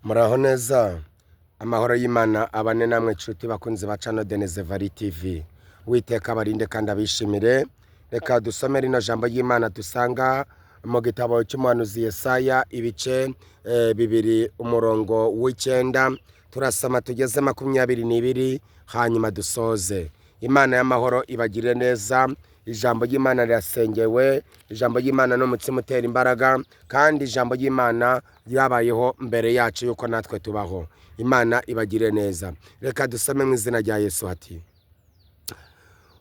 Muraho neza, amahoro y'Imana abane namwe nshuti bakunzi ba Channel Denezevari TV. Uwiteka abarinde kandi abishimire. Reka dusome rino jambo ry'Imana dusanga mu gitabo cy'umuhanuzi Yesaya ibice 2 umurongo w'9, turasoma tugeze 22 hanyuma dusoze. Imana y'amahoro ibagirire neza. Ijambo ry'Imana rirasengewe, ijambo ry'Imana ni umutsima utera imbaraga, kandi ijambo ry'Imana ryabayeho mbere yacu yuko natwe tubaho. Imana ibagirire neza. Reka dusome mu izina rya Yesu hati: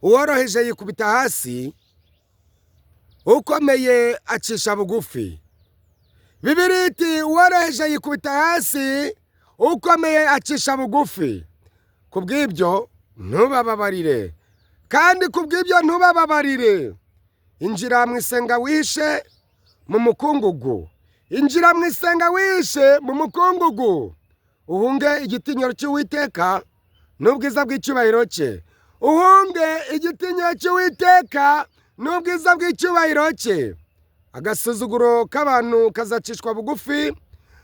uworoheje yikubita hasi, ukomeye acisha bugufi. Bibiliya iti uworoheje yikubita hasi, ukomeye acisha bugufi. Ku bw'ibyo ntubababarire, kandi ku bw'ibyo ntubababarire. Injira mu isenga wihishe mu mukungugu, injira mu isenga wihishe mu mukungugu, uhunge igitinyiro cy'Uwiteka n'ubwiza bw'icyubahiro cye. Uhunge igitinyiro cy'Uwiteka n'ubwiza bw'icyubahiro cye. Agasuzuguro k'abantu kazacishwa bugufi,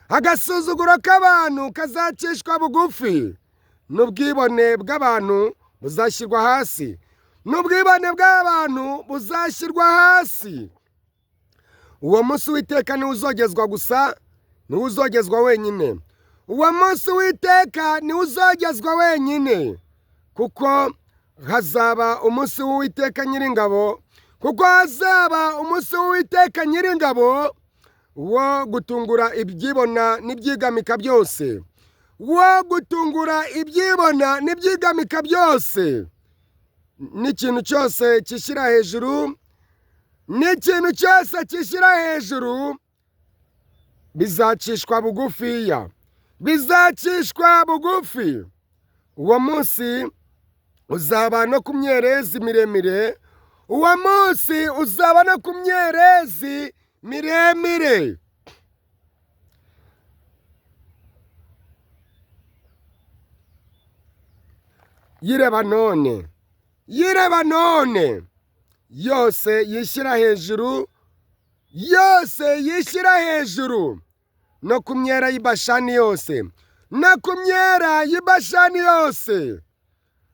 agasuzuguro k'abantu kazacishwa bugufi, n'ubwibone bw'abantu buzashyirwa hasi, n'ubwibone bw'abantu buzashyirwa hasi. Uwo munsi Uwiteka niwe uzogezwa gusa, niwe uzogezwa wenyine. Uwo munsi Uwiteka niwe uzogezwa wenyine, kuko hazaba umunsi w'Uwiteka Nyiringabo, kuko hazaba umunsi w'Uwiteka Nyiringabo wo gutungura ibyibona n'ibyigamika byose, wo gutungura ibyibona n'ibyigamika byose, n'ikintu cyose kishyira hejuru, n'ikintu cyose kishyira hejuru bizacishwa bugufiya, bizacishwa bugufi. Uwo munsi uzaba no ku myerezi miremire, uwo munsi uzaba no ku myerezi miremire. Y'i Lebanoni, y'i Lebanoni yose yishyira hejuru, yose yishyira hejuru, no ku myera y'i Bashani yose, no ku myera y'i Bashani yose,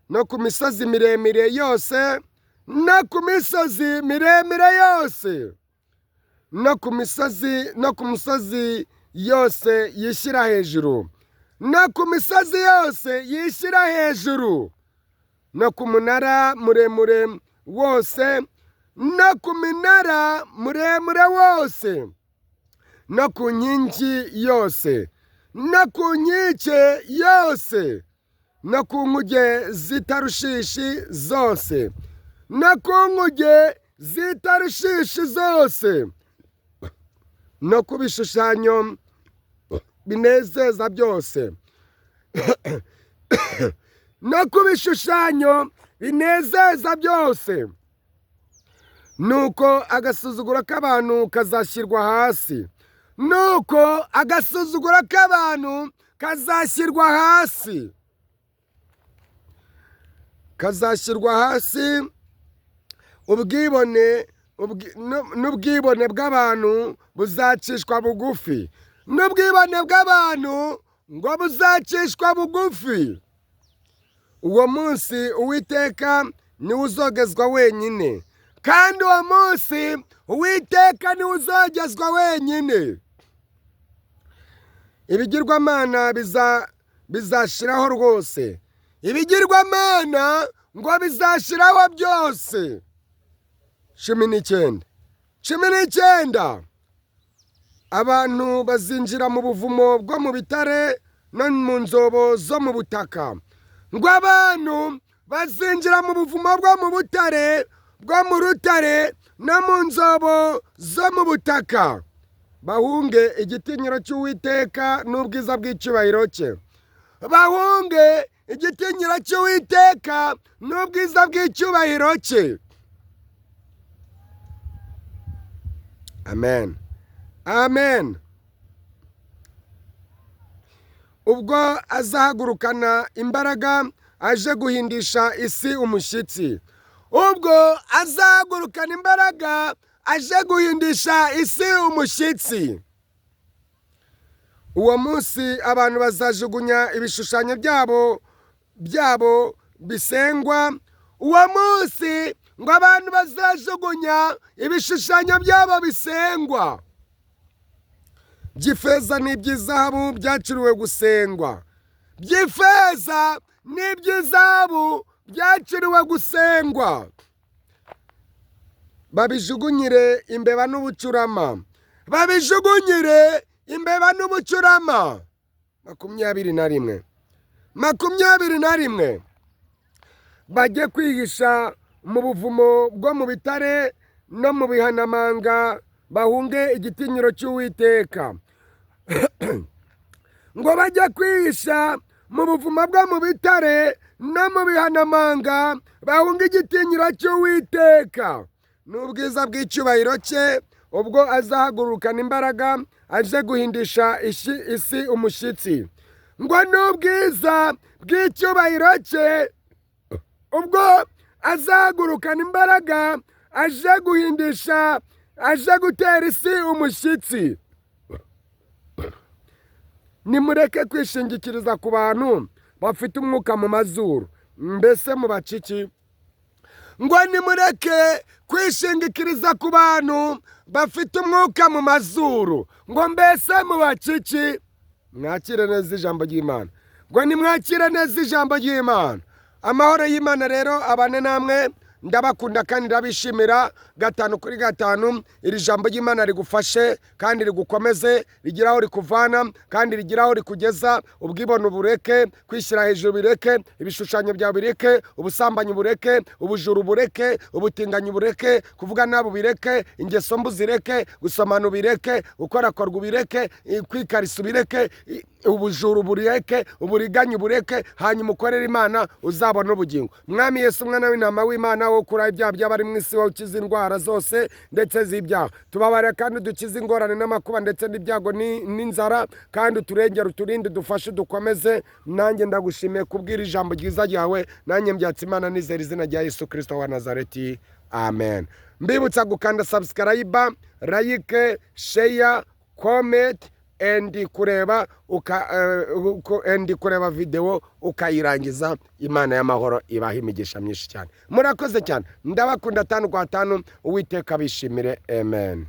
no ku misozi miremire yose, no ku misozi miremire yose, no ku misozi, no ku misozi yose yishyira hejuru, no ku misozi yose yishyira hejuru, no ku munara muremure wose, no ku minara muremure wose, no ku nkingi yose, no ku nkike yose, no ku nkuge z'itarushishi zose, no ku nkuge z'itarushishi zose, no ku bishushanyo binezeza byose, no ku bishushanyo binezeza byose. Nuko agasuzuguro k'abantu kazashyirwa hasi, nuko agasuzuguro k'abantu kazashyirwa hasi, kazashyirwa hasi. Ubwibone n'ubwibone bw'abantu buzacishwa bugufi, n'ubwibone bw'abantu ngo buzacishwa bugufi. Uwo munsi Uwiteka niwe uzogezwa wenyine, kandi uwo munsi Uwiteka niwe uzogezwa wenyine. Ibigirwamana bizashiraho rwose, ibigirwamana ngo bizashiraho byose. 19, 19. Abantu bazinjira mu buvumo bwo mu bitare no mu nzobo zo mu butaka. Ngo abantu bazinjira mu buvumo bwo mu butare, bwo mu rutare no mu nzobo zo mu butaka, bahunge igitinyiro cy'Uwiteka n'ubwiza bw'icyubahiro cye, bahunge igitinyiro cy'Uwiteka n'ubwiza bw'icyubahiro cye. Amen, amen. Ubwo azahagurukana imbaraga aje guhindisha isi umushyitsi, ubwo azahagurukana imbaraga aje guhindisha isi umushyitsi. Uwo munsi abantu bazajugunya ibishushanyo byabo bisengwa. Uwo munsi ngo abantu bazajugunya ibishushanyo byabo bisengwa by'ifeza n'iby'izahabu byacuriwe gusengwa, by'ifeza n'iby'izahabu byacuriwe gusengwa, babijugunyire imbeba n'ubucurama, babijugunyire imbeba n'ubucurama. 21, 21. Bajye kwihisha mu buvumo bwo mu bitare no mu bihanamanga, bahunge igitinyiro cy'Uwiteka. Ngo bajye kwihisha mu buvumo bwo mu bitare no mu bihanamanga, bahunge igitinyiro cy'Uwiteka n'ubwiza bw'icyubahiro cye, ubwo azahagurukana imbaraga aje guhindisha isi umushyitsi. Ngo n'ubwiza bw'icyubahiro cye, ubwo azahagurukana imbaraga aje guhindisha, aje gutera isi umushyitsi. Nimureke kwishingikiriza ku bantu bafite umwuka mu mazuru, mbese mu baciki. Ngo nimureke kwishingikiriza ku bantu bafite umwuka mu mazuru, ngo mbese mu baciki. Mwakire neza ijambo ry'Imana. Ngo nimwakire neza ijambo ry'Imana. Amahoro y'Imana rero abane namwe. Ndabakunda kandi ndabishimira 5 kuri 5. Iri jambo ry'Imana rigufashe kandi rigukomeze, rigira aho rikuvana kandi rigira aho rikugeza. Ubwibone ubureke, kwishyira hejuru bireke, ibishushanyo byawe bireke, ubusambanyi bureke, ubujura bureke, ubutinganyi bureke, kuvuga nabi ubireke, ingeso mbi uzireke, gusomana ubireke, gukorakorwa ubireke, kwikarisa ubireke, ubujura ubureke, uburiganya ubureke, hanyuma ukorere Imana, uzabona ubugingo. Mwami Yesu, umwana w'intama w'Imana, wo kuraho ibyaha by'abari mu isi, wowe ukiza indwara zose ndetse z'ibyaha, tubabarira kandi udukize ingorane n'amakuba ndetse n'ibyago n'inzara, kandi uturengere, uturinde, udufashe, dukomeze. Nanjye ndagushimiye kubwira ijambo ryiza ryawe. Nanjye mbyatsa Imana nizera izina rya Yesu Kirisito wa Nazareti, amen. Mbibutsa gukanda subscribe, like, share, comment and kureba uka, and kureba video ukayirangiza. Imana y'amahoro ibaha imigisha myinshi cyane. Murakoze cyane, ndabakunda 5 kwa 5. Uwiteka bishimire, amen.